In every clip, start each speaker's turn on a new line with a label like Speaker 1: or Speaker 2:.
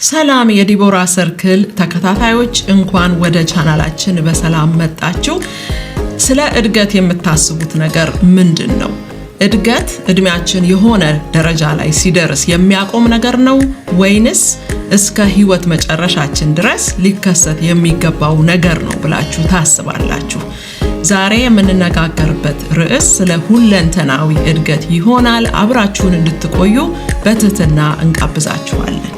Speaker 1: ሰላም የዲቦራ ሰርክል ተከታታዮች፣ እንኳን ወደ ቻናላችን በሰላም መጣችሁ። ስለ እድገት የምታስቡት ነገር ምንድን ነው? እድገት እድሜያችን የሆነ ደረጃ ላይ ሲደርስ የሚያቆም ነገር ነው ወይንስ እስከ ሕይወት መጨረሻችን ድረስ ሊከሰት የሚገባው ነገር ነው ብላችሁ ታስባላችሁ? ዛሬ የምንነጋገርበት ርዕስ ስለ ሁለንተናዊ እድገት ይሆናል። አብራችሁን እንድትቆዩ በትህትና እንጋብዛችኋለን።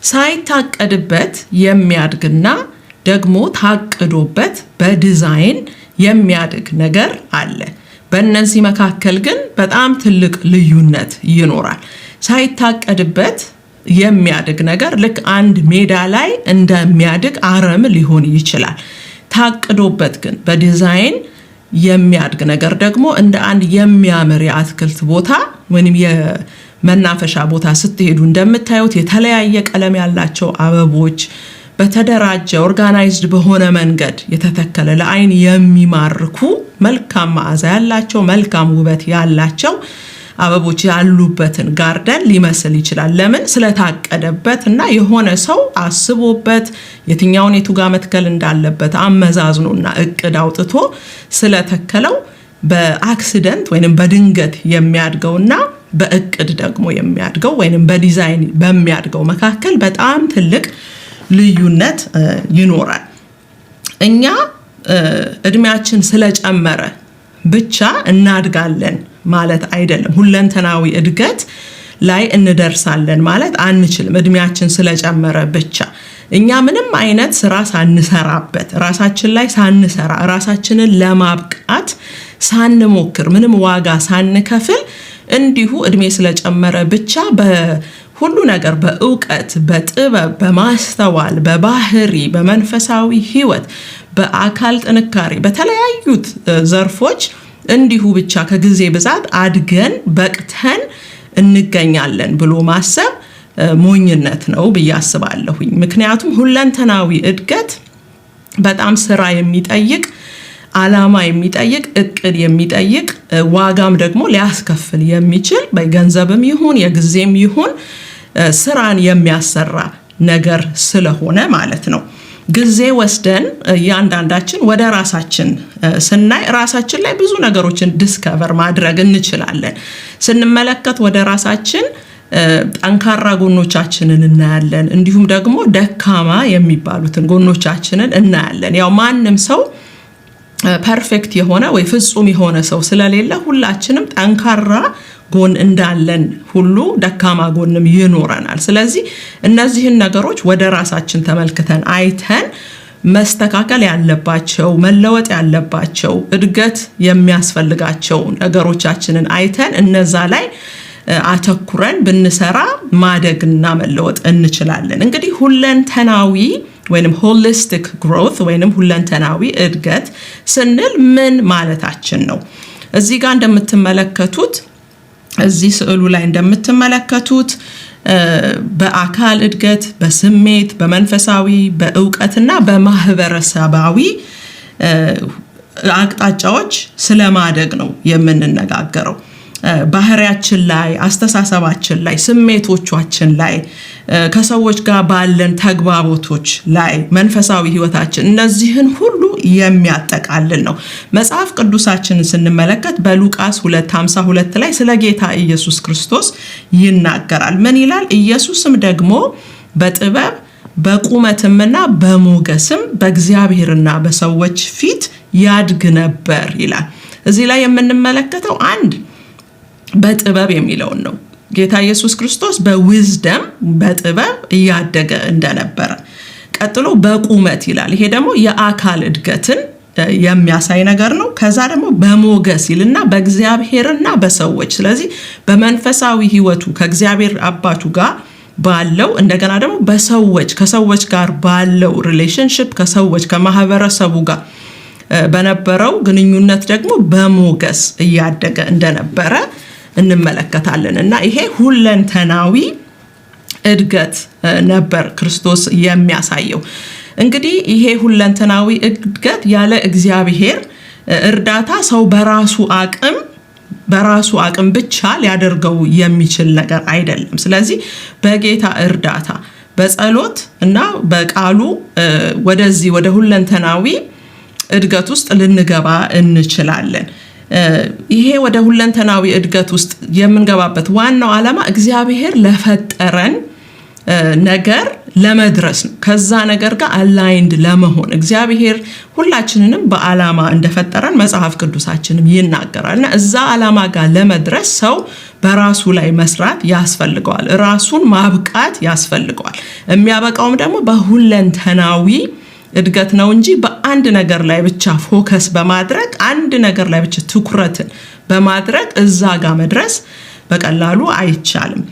Speaker 1: ሳይታቀድበት የሚያድግና ደግሞ ታቅዶበት በዲዛይን የሚያድግ ነገር አለ። በእነዚህ መካከል ግን በጣም ትልቅ ልዩነት ይኖራል። ሳይታቀድበት የሚያድግ ነገር ልክ አንድ ሜዳ ላይ እንደሚያድግ አረም ሊሆን ይችላል። ታቅዶበት ግን በዲዛይን የሚያድግ ነገር ደግሞ እንደ አንድ የሚያምር የአትክልት ቦታ ወይም የመናፈሻ ቦታ ስትሄዱ እንደምታዩት የተለያየ ቀለም ያላቸው አበቦች በተደራጀ organized በሆነ መንገድ የተተከለ፣ ለአይን የሚማርኩ፣ መልካም መዓዛ ያላቸው፣ መልካም ውበት ያላቸው አበቦች ያሉበትን garden ሊመስል ይችላል። ለምን? ስለታቀደበት እና የሆነ ሰው አስቦበት የትኛውን የቱ ጋር መትከል እንዳለበት አመዛዝኖና እቅድ አውጥቶ ስለተከለው። በ accident ወይንም በድንገት የሚያድገውና በእቅድ ደግሞ የሚያድገው ወይንም በዲዛይን በሚያድገው መካከል በጣም ትልቅ ልዩነት ይኖራል። እኛ እድሜያችን ስለጨመረ ብቻ እናድጋለን ማለት አይደለም። ሁለንተናዊ እድገት ላይ እንደርሳለን ማለት አንችልም። እድሜያችን ስለጨመረ ብቻ እኛ ምንም አይነት ስራ ሳንሰራበት፣ ራሳችን ላይ ሳንሰራ፣ ራሳችንን ለማብቃት ሳንሞክር፣ ምንም ዋጋ ሳንከፍል እንዲሁ እድሜ ስለጨመረ ብቻ በሁሉ ነገር፣ በእውቀት፣ በጥበብ፣ በማስተዋል፣ በባህሪ፣ በመንፈሳዊ ህይወት፣ በአካል ጥንካሬ፣ በተለያዩት ዘርፎች እንዲሁ ብቻ ከጊዜ ብዛት አድገን በቅተን እንገኛለን ብሎ ማሰብ ሞኝነት ነው ብዬ አስባለሁኝ። ምክንያቱም ሁለንተናዊ እድገት በጣም ስራ የሚጠይቅ፣ አላማ የሚጠይቅ፣ እቅድ የሚጠይቅ፣ ዋጋም ደግሞ ሊያስከፍል የሚችል፣ በገንዘብም ይሁን የጊዜም ይሁን ስራን የሚያሰራ ነገር ስለሆነ ማለት ነው። ጊዜ ወስደን እያንዳንዳችን ወደ ራሳችን ስናይ ራሳችን ላይ ብዙ ነገሮችን discover ማድረግ እንችላለን። ስንመለከት ወደ ራሳችን ጠንካራ ጎኖቻችንን እናያለን፣ እንዲሁም ደግሞ ደካማ የሚባሉትን ጎኖቻችንን እናያለን። ያው ማንም ሰው perfect የሆነ ወይ ፍጹም የሆነ ሰው ስለሌለ ሁላችንም ጠንካራ ጎን እንዳለን ሁሉ ደካማ ጎንም ይኖረናል። ስለዚህ እነዚህን ነገሮች ወደ ራሳችን ተመልክተን አይተን መስተካከል ያለባቸው፣ መለወጥ ያለባቸው፣ እድገት የሚያስፈልጋቸው ነገሮቻችንን አይተን እነዛ ላይ አተኩረን ብንሰራ ማደግና መለወጥ እንችላለን። እንግዲህ ሁለንተናዊ ወይንም holistic growth ወይንም ሁለንተናዊ እድገት ስንል ምን ማለታችን ነው? እዚህ ጋር እንደምትመለከቱት፣ እዚህ ስዕሉ ላይ እንደምትመለከቱት በአካል እድገት፣ በስሜት፣ በመንፈሳዊ፣ በእውቀትና በማህበረሰባዊ አቅጣጫዎች ስለማደግ ነው የምንነጋገረው። ባህሪያችን ላይ፣ አስተሳሰባችን ላይ፣ ስሜቶቻችን ላይ፣ ከሰዎች ጋር ባለን ተግባቦቶች ላይ፣ መንፈሳዊ ህይወታችን፣ እነዚህን ሁሉ የሚያጠቃልል ነው። መጽሐፍ ቅዱሳችንን ስንመለከት በሉቃስ 2:52 ላይ ስለ ጌታ ኢየሱስ ክርስቶስ ይናገራል። ምን ይላል? ኢየሱስም ደግሞ በጥበብ በቁመትምና በሞገስም በእግዚአብሔርና በሰዎች ፊት ያድግ ነበር ይላል። እዚህ ላይ የምንመለከተው አንድ በጥበብ የሚለውን ነው። ጌታ ኢየሱስ ክርስቶስ በ wisdom፣ በጥበብ እያደገ እንደነበረ፣ ቀጥሎ በቁመት ይላል። ይሄ ደግሞ የአካል እድገትን የሚያሳይ ነገር ነው። ከዛ ደግሞ በሞገስ ይልና በእግዚአብሔርና በሰዎች፣ ስለዚህ በመንፈሳዊ ሕይወቱ ከእግዚአብሔር አባቱ ጋር ባለው፣ እንደገና ደግሞ በሰዎች ከሰዎች ጋር ባለው relationship፣ ከሰዎች ከማህበረሰቡ ጋር በነበረው ግንኙነት ደግሞ በሞገስ እያደገ እንደነበረ እንመለከታለን። እና ይሄ ሁለንተናዊ እድገት ነበር ክርስቶስ የሚያሳየው። እንግዲህ ይሄ ሁለንተናዊ እድገት ያለ እግዚአብሔር እርዳታ ሰው በራሱ አቅም በራሱ አቅም ብቻ ሊያደርገው የሚችል ነገር አይደለም። ስለዚህ በጌታ እርዳታ፣ በጸሎት እና በቃሉ ወደዚህ ወደ ሁለንተናዊ እድገት ውስጥ ልንገባ እንችላለን። ይሄ ወደ ሁለንተናዊ እድገት ውስጥ የምንገባበት ዋናው ዓላማ እግዚአብሔር ለፈጠረን ነገር ለመድረስ ነው። ከዛ ነገር ጋር aligned ለመሆን። እግዚአብሔር ሁላችንንም በዓላማ እንደፈጠረን መጽሐፍ ቅዱሳችንም ይናገራል እና እዛ ዓላማ ጋር ለመድረስ ሰው በራሱ ላይ መስራት ያስፈልገዋል። ራሱን ማብቃት ያስፈልገዋል። የሚያበቃውም ደግሞ በሁለንተናዊ እድገት ነው እንጂ በአንድ ነገር ላይ ብቻ focus በማድረግ፣ አንድ ነገር ላይ ብቻ ትኩረትን በማድረግ እዛ ጋር መድረስ በቀላሉ አይቻልም።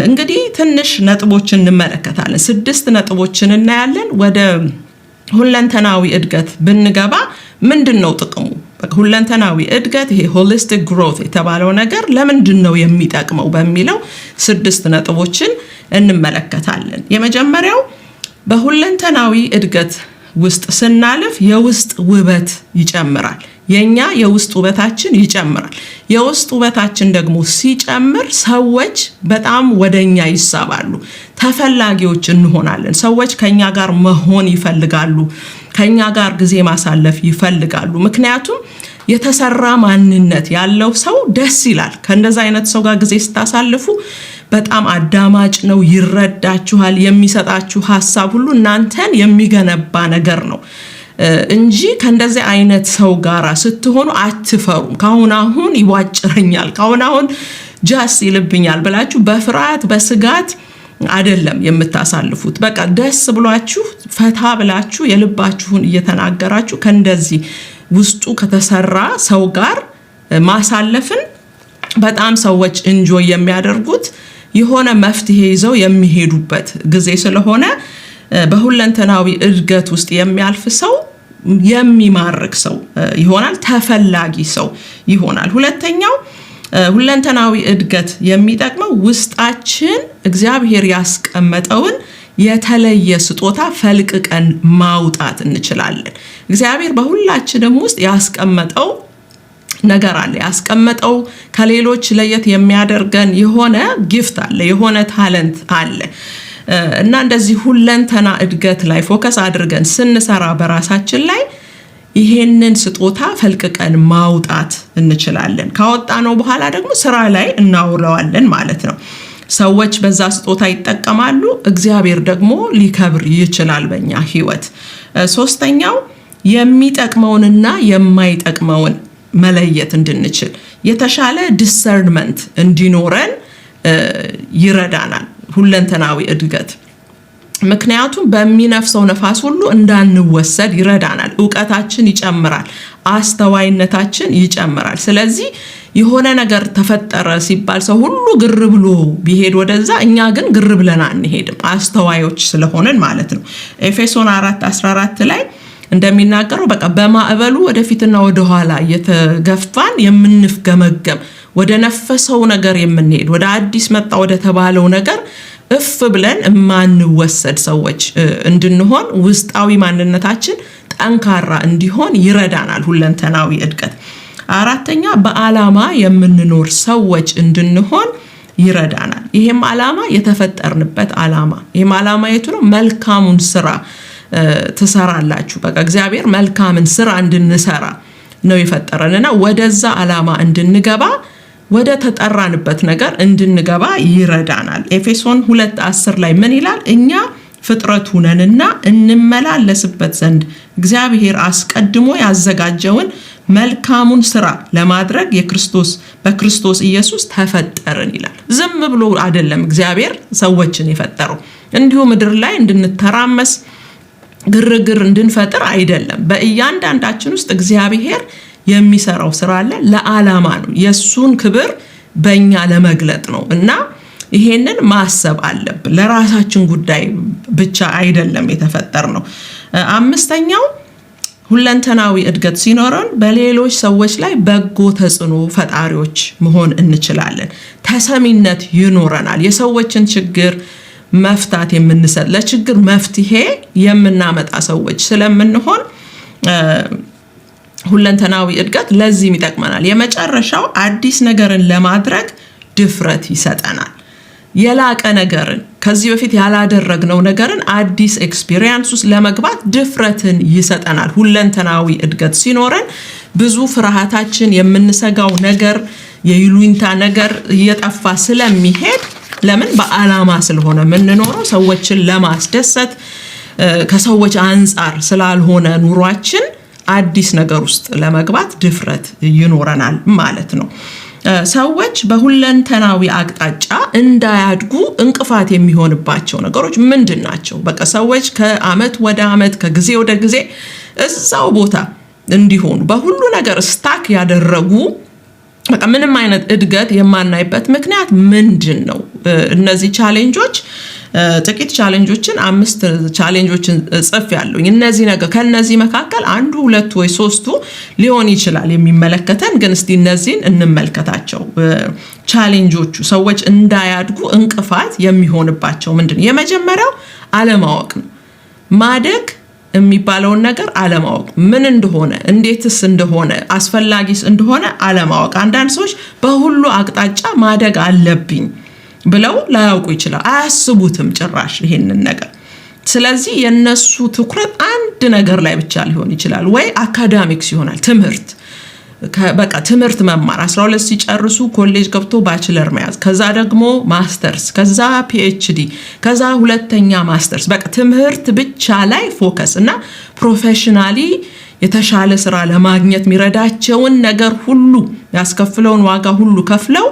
Speaker 1: እንግዲህ ትንሽ ነጥቦችን እንመለከታለን። ስድስት ነጥቦችን እናያለን። ወደ ሁለንተናዊ እድገት ብንገባ ምንድን ነው ጥቅሙ? ሁለንተናዊ እድገት፣ ይሄ holistic growth የተባለው ነገር ለምንድን ነው የሚጠቅመው በሚለው ስድስት ነጥቦችን እንመለከታለን። የመጀመሪያው በሁለንተናዊ እድገት ውስጥ ስናልፍ የውስጥ ውበት ይጨምራል። የኛ የውስጥ ውበታችን ይጨምራል። የውስጥ ውበታችን ደግሞ ሲጨምር ሰዎች በጣም ወደኛ ይሳባሉ። ተፈላጊዎች እንሆናለን። ሰዎች ከኛ ጋር መሆን ይፈልጋሉ። ከኛ ጋር ጊዜ ማሳለፍ ይፈልጋሉ። ምክንያቱም የተሰራ ማንነት ያለው ሰው ደስ ይላል። ከእንደዛ አይነት ሰው ጋር ጊዜ ስታሳልፉ በጣም አዳማጭ ነው፣ ይረዳችኋል። የሚሰጣችሁ ሀሳብ ሁሉ እናንተን የሚገነባ ነገር ነው እንጂ ከእንደዚህ አይነት ሰው ጋር ስትሆኑ አትፈሩም። ካሁን አሁን ይቧጭረኛል፣ ካሁን አሁን ጃስ ይልብኛል ብላችሁ በፍርሃት በስጋት አይደለም የምታሳልፉት። በቃ ደስ ብሏችሁ፣ ፈታ ብላችሁ፣ የልባችሁን እየተናገራችሁ ከእንደዚህ ውስጡ ከተሰራ ሰው ጋር ማሳለፍን በጣም ሰዎች enjoy የሚያደርጉት፣ የሆነ መፍትሄ ይዘው የሚሄዱበት ጊዜ ስለሆነ በሁለንተናዊ እድገት ውስጥ የሚያልፍ ሰው የሚማርክ ሰው ይሆናል፣ ተፈላጊ ሰው ይሆናል። ሁለተኛው ሁለንተናዊ እድገት የሚጠቅመው ውስጣችን እግዚአብሔር ያስቀመጠውን የተለየ ስጦታ ፈልቅቀን ማውጣት እንችላለን። እግዚአብሔር በሁላችንም ውስጥ ያስቀመጠው ነገር አለ። ያስቀመጠው ከሌሎች ለየት የሚያደርገን የሆነ gift አለ፣ የሆነ talent አለ እና እንደዚህ ሁለንተና እድገት ላይ focus አድርገን ስንሰራ በራሳችን ላይ ይሄንን ስጦታ ፈልቅቀን ማውጣት እንችላለን። ካወጣነው በኋላ ደግሞ ስራ ላይ እናውለዋለን ማለት ነው። ሰዎች በዛ ስጦታ ይጠቀማሉ። እግዚአብሔር ደግሞ ሊከብር ይችላል በኛ ህይወት። ሶስተኛው የሚጠቅመውንና የማይጠቅመውን መለየት እንድንችል፣ የተሻለ discernment እንዲኖረን ይረዳናል ሁለንተናዊ እድገት። ምክንያቱም በሚነፍሰው ነፋስ ሁሉ እንዳንወሰድ ይረዳናል። እውቀታችን ይጨምራል፣ አስተዋይነታችን ይጨምራል። ስለዚህ የሆነ ነገር ተፈጠረ ሲባል ሰው ሁሉ ግር ብሎ ቢሄድ ወደዛ፣ እኛ ግን ግር ብለን አንሄድም፣ አስተዋዮች ስለሆንን ማለት ነው። ኤፌሶን 4:14 ላይ እንደሚናገረው በቃ በማዕበሉ ወደፊትና ወደኋላ እየተገፋን የምንፍገመገም፣ ወደ ነፈሰው ነገር የምንሄድ፣ ወደ አዲስ መጣ ወደ ተባለው ነገር እፍ ብለን የማንወሰድ ሰዎች እንድንሆን፣ ውስጣዊ ማንነታችን ጠንካራ እንዲሆን ይረዳናል ሁለንተናዊ እድገት። አራተኛ በዓላማ የምንኖር ሰዎች እንድንሆን ይረዳናል። ይሄም ዓላማ የተፈጠርንበት ዓላማ። ይሄም ዓላማ የቱ ነው? መልካሙን ስራ ትሰራላችሁ። በቃ እግዚአብሔር መልካምን ስራ እንድንሰራ ነው የፈጠረን እና ወደዛ ዓላማ እንድንገባ፣ ወደ ተጠራንበት ነገር እንድንገባ ይረዳናል። ኤፌሶን 2:10 ላይ ምን ይላል? እኛ ፍጥረቱ ነንና እንመላለስበት ዘንድ እግዚአብሔር አስቀድሞ ያዘጋጀውን መልካሙን ስራ ለማድረግ የክርስቶስ በክርስቶስ ኢየሱስ ተፈጠርን ይላል። ዝም ብሎ አይደለም እግዚአብሔር ሰዎችን የፈጠረው፣ እንዲሁ ምድር ላይ እንድንተራመስ፣ ግርግር እንድንፈጥር አይደለም። በእያንዳንዳችን ውስጥ እግዚአብሔር የሚሰራው ስራ አለ። ለዓላማ ነው። የእሱን ክብር በእኛ ለመግለጥ ነው እና ይሄንን ማሰብ አለብን። ለራሳችን ጉዳይ ብቻ አይደለም የተፈጠርነው። አምስተኛው ሁለንተናዊ እድገት ሲኖረን በሌሎች ሰዎች ላይ በጎ ተጽዕኖ ፈጣሪዎች መሆን እንችላለን። ተሰሚነት ይኖረናል። የሰዎችን ችግር መፍታት የምንሰጥ፣ ለችግር መፍትሄ የምናመጣ ሰዎች ስለምንሆን ሁለንተናዊ እድገት ለዚህም ይጠቅመናል። የመጨረሻው አዲስ ነገርን ለማድረግ ድፍረት ይሰጠናል። የላቀ ነገርን፣ ከዚህ በፊት ያላደረግነው ነገርን፣ አዲስ experience ውስጥ ለመግባት ድፍረትን ይሰጠናል። ሁለንተናዊ እድገት ሲኖረን ብዙ ፍርሃታችን፣ የምንሰጋው ነገር፣ የይሉኝታ ነገር እየጠፋ ስለሚሄድ፣ ለምን? በዓላማ ስለሆነ የምንኖረው፣ ሰዎችን ለማስደሰት ከሰዎች አንጻር ስላልሆነ ኑሯችን፣ አዲስ ነገር ውስጥ ለመግባት ድፍረት ይኖረናል ማለት ነው። ሰዎች በሁለንተናዊ አቅጣጫ እንዳያድጉ እንቅፋት የሚሆንባቸው ነገሮች ምንድን ናቸው? በቃ ሰዎች ከአመት ወደ አመት፣ ከጊዜ ወደ ጊዜ እዛው ቦታ እንዲሆኑ፣ በሁሉ ነገር stuck ያደረጉ፣ በቃ ምንም አይነት እድገት የማናይበት ምክንያት ምንድን ነው? እነዚህ challenge ኦች፣ ጥቂት challenge ኦችን፣ አምስት challenge ኦችን ጽፌያለሁኝ። እነዚህ ነገር ከነዚህ መካከል አንዱ፣ ሁለቱ ወይ ሶስቱ ሊሆን ይችላል የሚመለከተን፣ ግን እስቲ እነዚህን እንመልከታቸው። Challenge ኦቹ፣ ሰዎች እንዳያድጉ እንቅፋት የሚሆንባቸው ምንድን ነው? የመጀመሪያው አለማወቅ ነው። ማደግ የሚባለውን ነገር አለማወቅ፣ ምን እንደሆነ፣ እንዴትስ እንደሆነ፣ አስፈላጊስ እንደሆነ አለማወቅ። አንዳንድ ሰዎች በሁሉ አቅጣጫ ማደግ አለብኝ ብለው ላያውቁ ይችላል። አያስቡትም ጭራሽ ይሄንን ነገር። ስለዚህ የነሱ ትኩረት አንድ ነገር ላይ ብቻ ሊሆን ይችላል፣ ወይ academics ይሆናል፣ ትምህርት፣ በቃ ትምህርት መማር፣ 12 ሲጨርሱ ኮሌጅ ገብቶ bachelor መያዝ፣ ከዛ ደግሞ ማስተርስ፣ ከዛ PhD፣ ከዛ ሁለተኛ ማስተርስ፣ በቃ ትምህርት ብቻ ላይ focus እና professionally የተሻለ ስራ ለማግኘት የሚረዳቸውን ነገር ሁሉ፣ ያስከፍለውን ዋጋ ሁሉ ከፍለው፣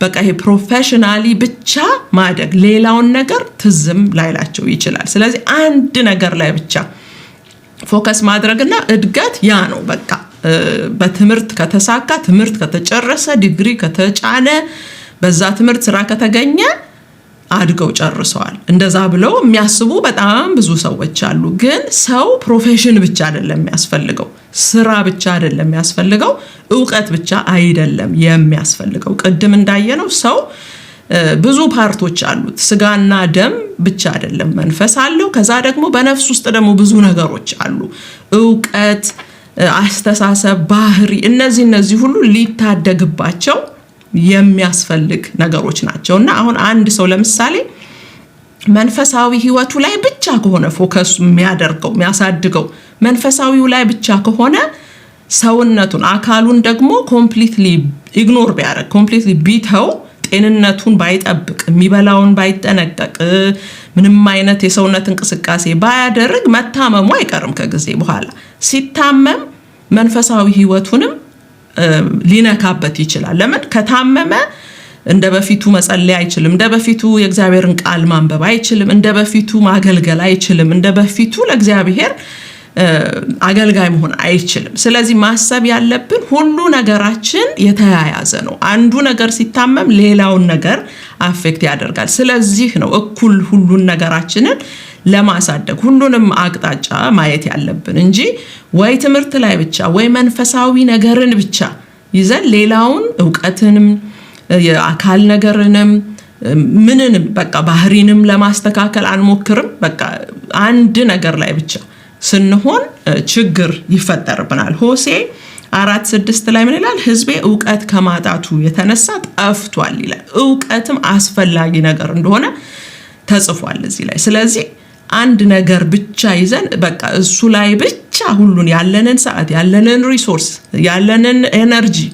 Speaker 1: በቃ ይሄ professionally ብቻ ማደግ፣ ሌላውን ነገር ትዝም ላይላቸው ይችላል። ስለዚህ አንድ ነገር ላይ ብቻ focus ማድረግና እድገት ያ ነው። በቃ በትምህርት ከተሳካ፣ ትምህርት ከተጨረሰ፣ ዲግሪ ከተጫነ፣ በዛ ትምህርት ስራ ከተገኘ አድገው ጨርሰዋል። እንደዛ ብለው የሚያስቡ በጣም ብዙ ሰዎች አሉ። ግን ሰው profession ብቻ አይደለም የሚያስፈልገው፣ ስራ ብቻ አይደለም የሚያስፈልገው፣ እውቀት ብቻ አይደለም የሚያስፈልገው። ቅድም እንዳየነው ሰው ብዙ part ኦች አሉት። ስጋና ደም ብቻ አይደለም፣ መንፈስ አለው። ከዛ ደግሞ በነፍስ ውስጥ ደግሞ ብዙ ነገሮች አሉ። እውቀት፣ አስተሳሰብ፣ ባህሪ፣ እነዚህ ሁሉ ሊታደግባቸው የሚያስፈልግ ነገሮች ናቸው። እና አሁን አንድ ሰው ለምሳሌ መንፈሳዊ ህይወቱ ላይ ብቻ ከሆነ focus የሚያደርገው፣ የሚያሳድገው መንፈሳዊው ላይ ብቻ ከሆነ፣ ሰውነቱን፣ አካሉን ደግሞ completely ignore ቢያደርግ፣ completely ቢተው፣ ጤንነቱን ባይጠብቅ፣ የሚበላውን ባይጠነቀቅ፣ ምንም አይነት የሰውነት እንቅስቃሴ ባያደርግ መታመሙ አይቀርም ከጊዜ በኋላ። ሲታመም መንፈሳዊ ህይወቱንም ሊነካበት ይችላል። ለምን? ከታመመ እንደ በፊቱ መጸለይ አይችልም። እንደ በፊቱ የእግዚአብሔርን ቃል ማንበብ አይችልም። እንደ በፊቱ ማገልገል አይችልም። እንደ በፊቱ ለእግዚአብሔር አገልጋይ መሆን አይችልም። ስለዚህ ማሰብ ያለብን ሁሉ ነገራችን የተያያዘ ነው። አንዱ ነገር ሲታመም ሌላውን ነገር affect ያደርጋል። ስለዚህ ነው እኩል ሁሉን ነገራችንን ለማሳደግ ሁሉንም አቅጣጫ ማየት ያለብን እንጂ ወይ ትምህርት ላይ ብቻ ወይ መንፈሳዊ ነገርን ብቻ ይዘን ሌላውን፣ እውቀትንም፣ የአካል ነገርንም፣ ምንንም፣ በቃ ባህሪንም ለማስተካከል አንሞክርም። በቃ አንድ ነገር ላይ ብቻ ስንሆን ችግር ይፈጠርብናል። ሆሴ 4:6 ላይ ምን ይላል? "ሕዝቤ እውቀት ከማጣቱ የተነሳ ጠፍቷል" ይላል። እውቀትም አስፈላጊ ነገር እንደሆነ ተጽፏል እዚህ ላይ። ስለዚህ አንድ ነገር ብቻ ይዘን በቃ እሱ ላይ ብቻ ሁሉን ያለንን ሰዓት፣ ያለንን resource፣ ያለንን energy፣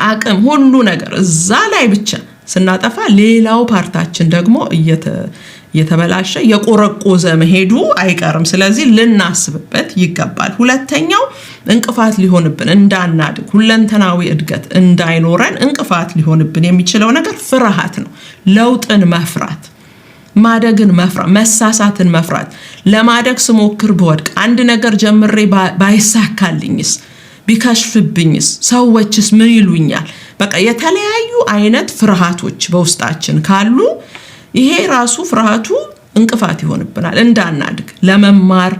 Speaker 1: አቅም፣ ሁሉ ነገር እዛ ላይ ብቻ ስናጠፋ ሌላው part ኣችን ደግሞ እየተበላሸ፣ የቆረቆዘ መሄዱ አይቀርም። ስለዚህ ልናስብበት ይገባል። ሁለተኛው እንቅፋት ሊሆንብን፣ እንዳናድግ፣ ሁለንተናዊ እድገት እንዳይኖረን እንቅፋት ሊሆንብን የሚችለው ነገር ፍርሃት ነው። ለውጥን መፍራት፣ ማደግን መፍራት፣ መሳሳትን መፍራት። ለማደግ ስሞክር ብወድቅ፣ አንድ ነገር ጀምሬ ባይሳካልኝስ፣ ቢከሽፍብኝስ፣ ሰዎችስ ምን ይሉኛል? በቃ የተለያዩ አይነት ፍርሃቶች በውስጣችን ካሉ ይሄ ራሱ ፍርሃቱ እንቅፋት ይሆንብናል እንዳናድግ፣ ለመማር፣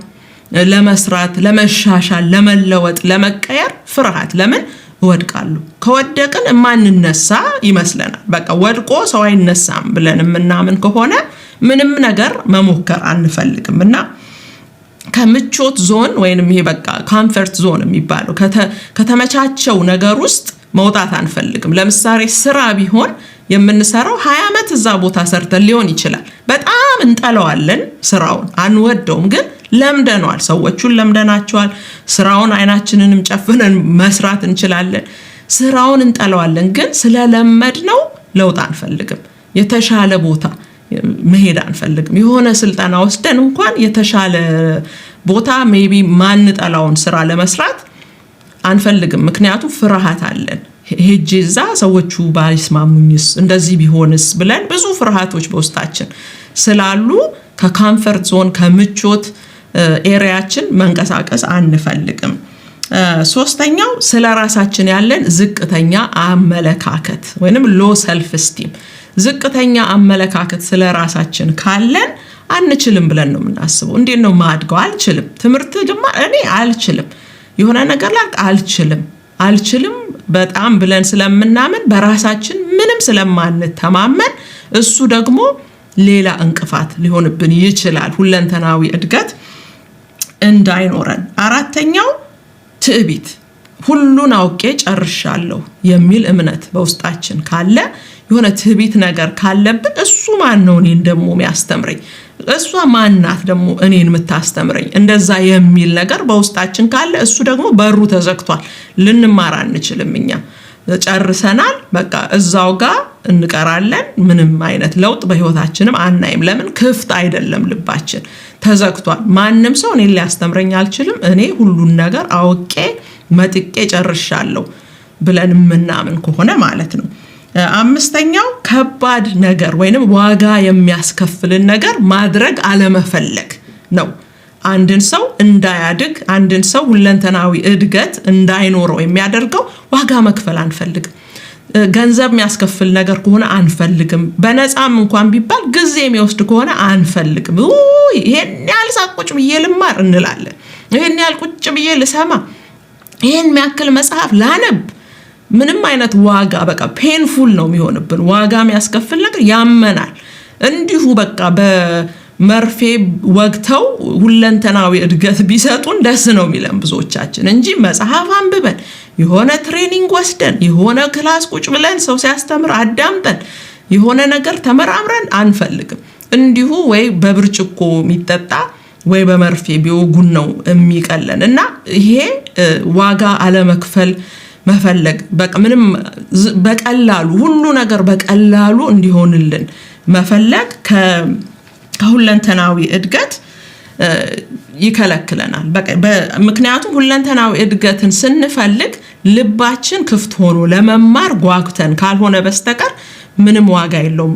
Speaker 1: ለመስራት፣ ለመሻሻል፣ ለመለወጥ፣ ለመቀየር ፍርሃት። ለምን? እወድቃለሁ። ከወደቅን የማንነሳ ይመስለናል። በቃ ወድቆ ሰው አይነሳም ብለን የምናምን ከሆነ ምንም ነገር መሞከር አንፈልግም እና ከምቾት ዞን ወይንም ይሄ በቃ comfort zone የሚባለው ከተመቻቸው ነገር ውስጥ መውጣት አንፈልግም። ለምሳሌ ስራ ቢሆን የምንሰራው 20 ዓመት እዛ ቦታ ሰርተን ሊሆን ይችላል። በጣም እንጠላዋለን፣ ስራውን አንወደውም፣ ግን ለምደነዋል። ሰዎቹን ለምደናቸዋል። ስራውን አይናችንንም ጨፍነን መስራት እንችላለን። ስራውን እንጠላዋለን፣ ግን ስለለመድነው ለውጥ አንፈልግም። የተሻለ ቦታ መሄድ አንፈልግም። የሆነ ስልጠና ወስደን እንኳን የተሻለ ቦታ maybe ማንጠላውን ስራ ለመስራት አንፈልግም። ምክንያቱም ፍርሃት አለን። ሄጄ እዛ ሰዎቹ ባይስማሙኝስ፣ እንደዚህ ቢሆንስ ብለን ብዙ ፍርሃቶች በውስጣችን ስላሉ ከ comfort zone፣ ከምቾት area ኣችን መንቀሳቀስ አንፈልግም። ሶስተኛው ስለ ራሳችን ያለን ዝቅተኛ አመለካከት ወይንም low self esteem። ዝቅተኛ አመለካከት ስለ ራሳችን ካለን አንችልም ብለን ነው የምናስበው። እንዴት ነው ማድገው? አልችልም። ትምህርት ድማ እኔ አልችልም፣ የሆነ ነገር ላድርግ አልችልም፣ አልችልም በጣም ብለን ስለምናምን፣ በራሳችን ምንም ስለማንተማመን እሱ ደግሞ ሌላ እንቅፋት ሊሆንብን ይችላል፣ ሁለንተናዊ እድገት እንዳይኖረን። አራተኛው ትዕቢት፣ ሁሉን አውቄ ጨርሻለሁ የሚል እምነት በውስጣችን ካለ፣ የሆነ ትዕቢት ነገር ካለብን፣ እሱ ማን ነው እኔን ደግሞ የሚያስተምረኝ? እሷ ማናት ደግሞ እኔን የምታስተምረኝ? እንደዛ የሚል ነገር በውስጣችን ካለ እሱ ደግሞ በሩ ተዘግቷል። ልንማር አንችልም። እኛ ጨርሰናል። በቃ እዛው ጋር እንቀራለን። ምንም አይነት ለውጥ በህይወታችንም አናይም። ለምን? ክፍት አይደለም፣ ልባችን ተዘግቷል። ማንም ሰው እኔን ሊያስተምረኝ አልችልም፣ እኔ ሁሉን ነገር አውቄ መጥቄ ጨርሻለሁ ብለን የምናምን ከሆነ ማለት ነው። አምስተኛው ከባድ ነገር ወይንም ዋጋ የሚያስከፍልን ነገር ማድረግ አለመፈለግ ነው። አንድን ሰው እንዳያድግ፣ አንድን ሰው ሁለንተናዊ እድገት እንዳይኖረው የሚያደርገው ዋጋ መክፈል አንፈልግም። ገንዘብ የሚያስከፍል ነገር ከሆነ አንፈልግም። በነፃም እንኳን ቢባል ጊዜ የሚወስድ ከሆነ አንፈልግም። ይሄን ያህል ሰዓት ቁጭ ብዬ ልማር እንላለን። ይሄን ያህል ቁጭ ብዬ ልሰማ፣ ይሄን የሚያክል መጽሐፍ ላነብ፣ ምንም አይነት ዋጋ በቃ painful ነው የሚሆንብን። ዋጋ የሚያስከፍል ነገር ያመናል። እንዲሁ በቃ በመርፌ ወግተው ሁለንተናዊ እድገት ቢሰጡን ደስ ነው የሚለን ብዙዎቻችን እንጂ መጽሐፍ አንብበን፣ የሆነ training ወስደን፣ የሆነ class ቁጭ ብለን ሰው ሲያስተምር አዳምጠን፣ የሆነ ነገር ተመራምረን አንፈልግም። እንዲሁ ወይ በብርጭቆ የሚጠጣ ወይ በመርፌ ቢወጉን ነው የሚቀለን። እና ይሄ ዋጋ አለመክፈል መፈለግ፣ በቃ ምንም በቀላሉ፣ ሁሉ ነገር በቀላሉ እንዲሆንልን መፈለግ ከሁለንተናዊ እድገት ይከለክለናል። ምክንያቱም ሁለንተናዊ እድገትን ስንፈልግ ልባችን ክፍት ሆኖ ለመማር ጓጉተን ካልሆነ በስተቀር ምንም ዋጋ የለውም።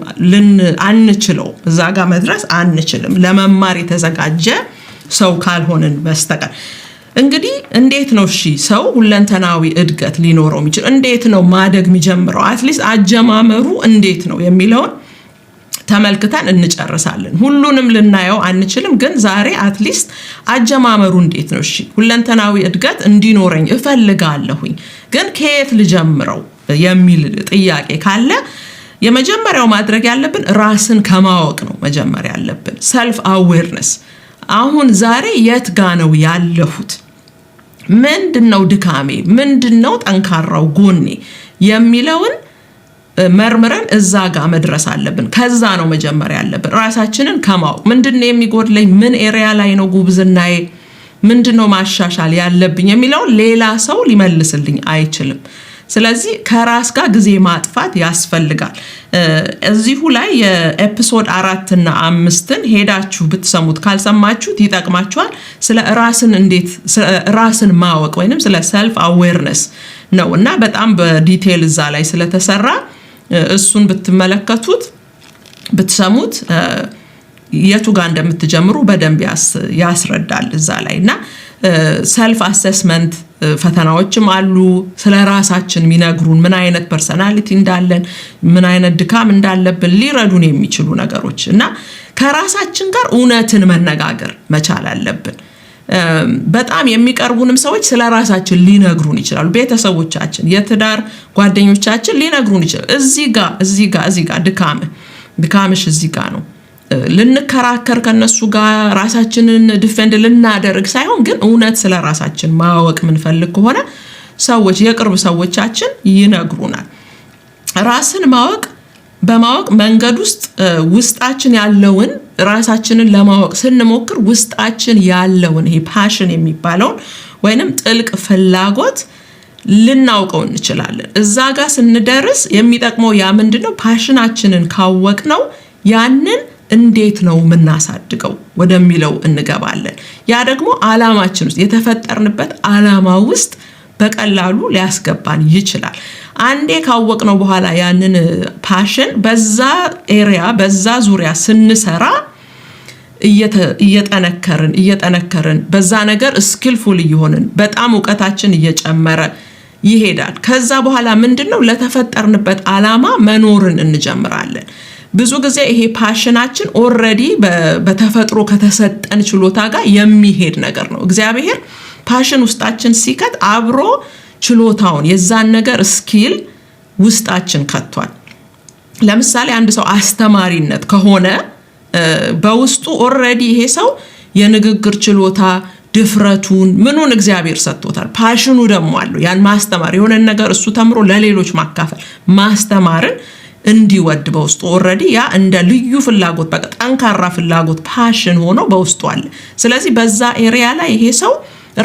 Speaker 1: አንችለው፣ እዛ ጋር መድረስ አንችልም፣ ለመማር የተዘጋጀ ሰው ካልሆንን በስተቀር። እንግዲህ እንዴት ነው እሺ ሰው ሁለንተናዊ እድገት ሊኖረው የሚችል? እንዴት ነው ማደግ የሚጀምረው? At least አጀማመሩ እንዴት ነው የሚለውን ተመልክተን እንጨርሳለን። ሁሉንም ልናየው አንችልም፣ ግን ዛሬ at least አጀማመሩ እንዴት ነው? እሺ ሁለንተናዊ እድገት እንዲኖረኝ እፈልጋለሁኝ፣ ግን ከየት ልጀምረው የሚል ጥያቄ ካለ የመጀመሪያው ማድረግ ያለብን ራስን ከማወቅ ነው። መጀመሪያ ያለብን self awareness። አሁን ዛሬ የት ጋ ነው ያለሁት? ምንድን ነው ድካሜ? ምንድን ነው ጠንካራው ጎኔ? የሚለውን መርምረን እዛ ጋር መድረስ አለብን። ከዛ ነው መጀመሪያ ያለብን፣ ራሳችንን ከማወቅ። ምንድን ነው የሚጎድለኝ? ምን area ላይ ነው ጉብዝናዬ? ምንድን ነው ማሻሻል ያለብኝ የሚለውን ሌላ ሰው ሊመልስልኝ አይችልም። ስለዚህ ከራስ ጋር ጊዜ ማጥፋት ያስፈልጋል። እዚሁ ላይ የ episode 4ና 5ን ሄዳችሁ ብትሰሙት፣ ካልሰማችሁት ይጠቅማችኋል። ስለ ራስን እንዴት ራስን ማወቅ ወይንም ስለ self awareness ነው እና በጣም በ detail እዛ ላይ ስለተሰራ እሱን ብትመለከቱት፣ ብትሰሙት የቱ ጋር እንደምትጀምሩ በደንብ ያስረዳል እዛ ላይ። እና self assessment ፈተናዎችም አሉ። ስለ ራሳችን የሚነግሩን፣ ምን አይነት personality እንዳለን፣ ምን አይነት ድካም እንዳለብን ሊረዱን የሚችሉ ነገሮች። እና ከራሳችን ጋር እውነትን መነጋገር መቻል አለብን። በጣም የሚቀርቡንም ሰዎች ስለ ራሳችን ሊነግሩን ይችላሉ። ቤተሰቦቻችን፣ የትዳር ጓደኞቻችን ሊነግሩን ይችላሉ። እዚህ ጋ፣ እዚህ ጋ፣ እዚህ ጋ ድካምህ፣ ድካምሽ እዚህ ጋ ነው። ልንከራከር ከነሱ ጋር ራሳችንን defend ልናደርግ ሳይሆን ግን እውነት ስለ ራሳችን ማወቅ የምንፈልግ ከሆነ ሰዎች፣ የቅርብ ሰዎቻችን ይነግሩናል። ራስን ማወቅ በማወቅ መንገድ ውስጥ ውስጣችን ያለውን፣ ራሳችንን ለማወቅ ስንሞክር ውስጣችን ያለውን ይሄ passion የሚባለውን ወይንም ጥልቅ ፍላጎት ልናውቀው እንችላለን። እዛ ጋር ስንደርስ የሚጠቅመው ያ ምንድን ነው? Passion ኣችንን ካወቅነው ያንን እንዴት ነው የምናሳድገው ወደሚለው እንገባለን። ያ ደግሞ አላማችን ውስጥ፣ የተፈጠርንበት አላማ ውስጥ በቀላሉ ሊያስገባን ይችላል። አንዴ ካወቅነው በኋላ ያንን passion በዛ area፣ በዛ ዙሪያ ስንሰራ እየጠነከርን እየጠነከርን፣ በዛ ነገር skillful እየሆንን፣ በጣም እውቀታችን እየጨመረ ይሄዳል። ከዛ በኋላ ምንድን ነው፣ ለተፈጠርንበት አላማ መኖርን እንጀምራለን። ብዙ ጊዜ ይሄ passion ኣችን already በተፈጥሮ ከተሰጠን ችሎታ ጋር የሚሄድ ነገር ነው። እግዚአብሔር passion ውስጣችን ሲከት አብሮ ችሎታውን፣ የዛን ነገር skill ውስጣችን ከቷል። ለምሳሌ አንድ ሰው አስተማሪነት ከሆነ በውስጡ already ይሄ ሰው የንግግር ችሎታ፣ ድፍረቱን፣ ምኑን እግዚአብሔር ሰጥቶታል። Passion ኑ ደግሞ አለው። ያን ማስተማር፣ የሆነን ነገር እሱ ተምሮ ለሌሎች ማካፈል፣ ማስተማርን እንዲወድ በውስጡ already ያ እንደ ልዩ ፍላጎት፣ በቃ ጠንካራ ፍላጎት፣ passion ሆኖ በውስጡ አለ። ስለዚህ በዛ area ላይ ይሄ ሰው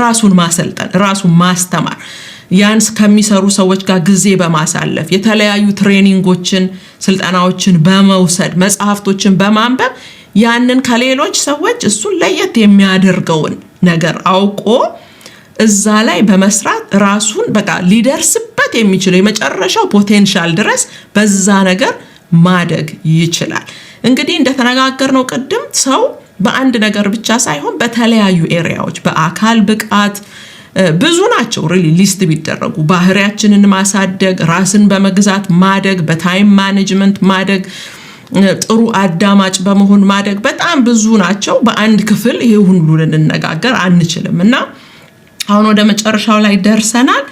Speaker 1: ራሱን ማሰልጠን፣ ራሱን ማስተማር፣ ያን ከሚሰሩ ሰዎች ጋር ጊዜ በማሳለፍ፣ የተለያዩ training ኦችን፣ ስልጠናዎችን በመውሰድ፣ መጽሐፍቶችን በማንበብ፣ ያንን ከሌሎች ሰዎች እሱን ለየት የሚያደርገውን ነገር አውቆ እዛ ላይ በመስራት ራሱን በቃ ሊደርስበት የሚችለው የመጨረሻው potential ድረስ በዛ ነገር ማደግ ይችላል። እንግዲህ እንደተነጋገርነው ቅድም ሰው በአንድ ነገር ብቻ ሳይሆን በተለያዩ area ዎች፣ በአካል ብቃት ብዙ ናቸው really list ቢደረጉ፣ ባህሪያችንን ማሳደግ፣ ራስን በመግዛት ማደግ፣ በ time management ማደግ፣ ጥሩ አዳማጭ በመሆን ማደግ፣ በጣም ብዙ ናቸው። በአንድ ክፍል ይሄ ሁሉ ልንነጋገር አንችልም እና አሁን ወደ መጨረሻው ላይ ደርሰናል።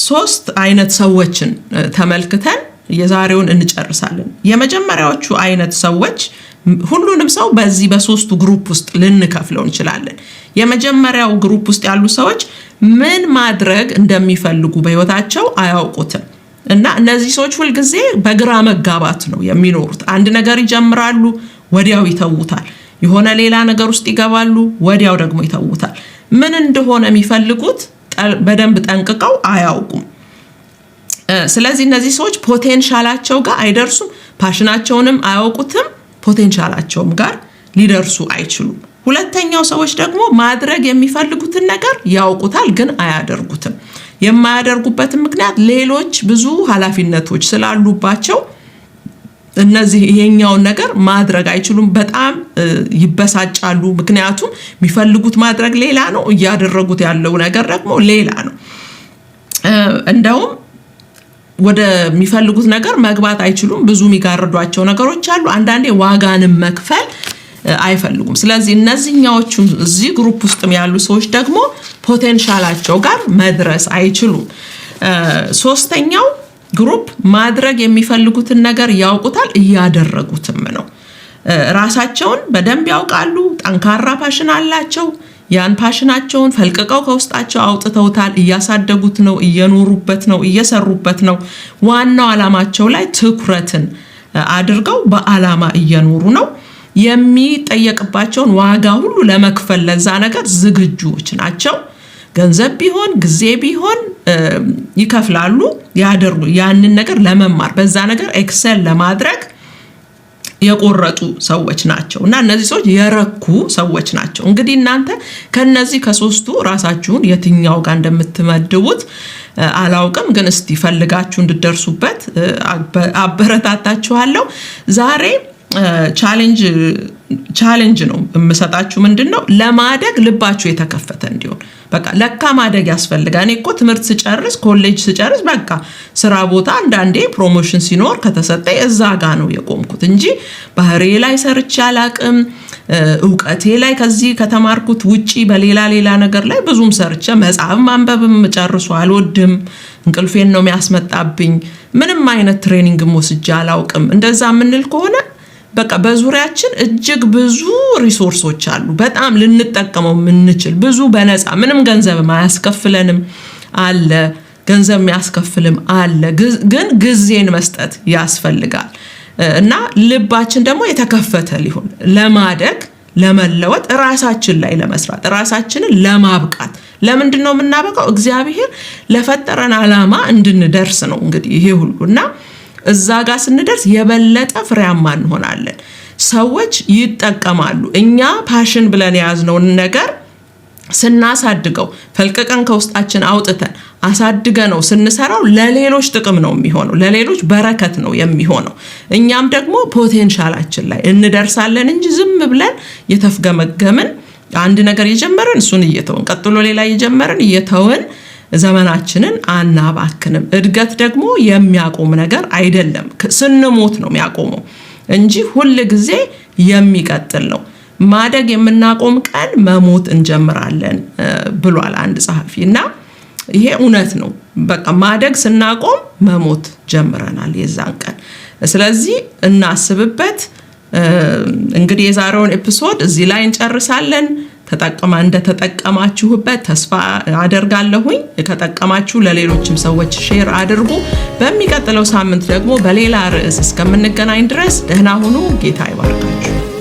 Speaker 1: ሶስት አይነት ሰዎችን ተመልክተን የዛሬውን እንጨርሳለን። የመጀመሪያዎቹ አይነት ሰዎች፣ ሁሉንም ሰው በዚህ በሶስቱ group ውስጥ ልንከፍለው እንችላለን። የመጀመሪያው group ውስጥ ያሉ ሰዎች ምን ማድረግ እንደሚፈልጉ በህይወታቸው አያውቁትም እና እነዚህ ሰዎች ሁልጊዜ በግራ መጋባት ነው የሚኖሩት። አንድ ነገር ይጀምራሉ፣ ወዲያው ይተዉታል። የሆነ ሌላ ነገር ውስጥ ይገባሉ፣ ወዲያው ደግሞ ይተዉታል። ምን እንደሆነ የሚፈልጉት በደንብ ጠንቅቀው አያውቁም። ስለዚህ እነዚህ ሰዎች potential ኣቸው ጋር አይደርሱም፣ passion ኣቸውንም አያውቁትም፣ potential ኣቸውም ጋር ሊደርሱ አይችሉም። ሁለተኛው ሰዎች ደግሞ ማድረግ የሚፈልጉትን ነገር ያውቁታል፣ ግን አያደርጉትም። የማያደርጉበትን ምክንያት ሌሎች ብዙ ኃላፊነቶች ስላሉባቸው እነዚህ ይሄኛውን ነገር ማድረግ አይችሉም። በጣም ይበሳጫሉ። ምክንያቱም የሚፈልጉት ማድረግ ሌላ ነው፣ እያደረጉት ያለው ነገር ደግሞ ሌላ ነው። እንደውም ወደሚፈልጉት ነገር መግባት አይችሉም። ብዙ የሚጋርዷቸው ነገሮች አሉ። አንዳንዴ ዋጋንም መክፈል አይፈልጉም። ስለዚህ እነዚህኛዎቹም እዚህ group ውስጥም ያሉ ሰዎች ደግሞ potential ኣቸው ጋር መድረስ አይችሉም። ሶስተኛው group ማድረግ የሚፈልጉትን ነገር ያውቁታል፣ እያደረጉትም ነው። ራሳቸውን በደንብ ያውቃሉ። ጠንካራ passion አላቸው። ያን passion ኣቸውን ፈልቅቀው ከውስጣቸው አውጥተውታል። እያሳደጉት ነው፣ እየኖሩበት ነው፣ እየሰሩበት ነው። ዋናው ዓላማቸው ላይ ትኩረትን አድርገው በዓላማ እየኖሩ ነው። የሚጠየቅባቸውን ዋጋ ሁሉ ለመክፈል ለዛ ነገር ዝግጁዎች ናቸው። ገንዘብ ቢሆን፣ ጊዜ ቢሆን ይከፍላሉ። ያደርጉ ያንን ነገር ለመማር፣ በዛ ነገር excel ለማድረግ የቆረጡ ሰዎች ናቸው እና እነዚህ ሰዎች የረኩ ሰዎች ናቸው። እንግዲህ እናንተ ከነዚህ ከሶስቱ ራሳችሁን የትኛው ጋር እንደምትመድቡት አላውቅም፣ ግን እስቲ ፈልጋችሁ እንድትደርሱበት አበረታታችኋለሁ። ዛሬ challenge ነው የምሰጣችሁ። ምንድን ነው? ለማደግ ልባችሁ የተከፈተ እንዲሆን። በቃ ለካ ማደግ ያስፈልጋል። እኔ እኮ ትምህርት ስጨርስ፣ ኮሌጅ ስጨርስ፣ በቃ ስራ ቦታ አንዳንዴ promotion ሲኖር ከተሰጠኝ እዛ ጋ ነው የቆምኩት እንጂ ባህሪዬ ላይ ሰርቼ አላቅም። እውቀቴ ላይ ከዚህ ከተማርኩት ውጪ በሌላ ሌላ ነገር ላይ ብዙም ሰርቼ፣ መጽሐፍ ማንበብም ጨርሶ አልወድም። እንቅልፌን ነው የሚያስመጣብኝ። ምንም አይነት training ም ወስጄ አላውቅም። እንደዛ የምንል ከሆነ በቃ በዙሪያችን እጅግ ብዙ resource ኦች አሉ። በጣም ልንጠቀመው የምንችል ብዙ፣ በነፃ ምንም ገንዘብ አያስከፍለንም አለ፣ ገንዘብ የሚያስከፍልም አለ። ግን ጊዜን መስጠት ያስፈልጋል እና ልባችን ደግሞ የተከፈተ ሊሆን፣ ለማደግ፣ ለመለወጥ፣ ራሳችን ላይ ለመስራት፣ ራሳችንን ለማብቃት። ለምንድን ነው የምናበቃው? እግዚአብሔር ለፈጠረን ዓላማ እንድንደርስ ነው። እንግዲህ ይሄ ሁሉ እና እዛ ጋር ስንደርስ የበለጠ ፍሬያማ እንሆናለን። ሰዎች ይጠቀማሉ። እኛ passion ብለን የያዝነውን ነገር ስናሳድገው፣ ፈልቅቀን ከውስጣችን አውጥተን አሳድገነው ስንሰራው ለሌሎች ጥቅም ነው የሚሆነው፣ ለሌሎች በረከት ነው የሚሆነው። እኛም ደግሞ potential ኣችን ላይ እንደርሳለን እንጂ ዝም ብለን የተፍገመገምን፣ አንድ ነገር እየጀመርን እሱን እየተውን፣ ቀጥሎ ሌላ እየጀመርን እየተውን ዘመናችንን አናባክንም። እድገት ደግሞ የሚያቆም ነገር አይደለም። ስንሞት ነው የሚያቆመው እንጂ ሁል ጊዜ የሚቀጥል ነው። ማደግ የምናቆም ቀን መሞት እንጀምራለን ብሏል አንድ ጸሐፊ እና ይሄ እውነት ነው። በቃ ማደግ ስናቆም መሞት ጀምረናል የዛን ቀን። ስለዚህ እናስብበት። እንግዲህ የዛሬውን episode እዚህ ላይ እንጨርሳለን። እንደተጠቀማችሁበት ተስፋ አደርጋለሁኝ። ከጠቀማችሁ ለሌሎችም ሰዎች share አድርጉ። በሚቀጥለው ሳምንት ደግሞ በሌላ ርዕስ እስከምንገናኝ ድረስ ደህና ሁኑ። ጌታ ይባርካችሁ።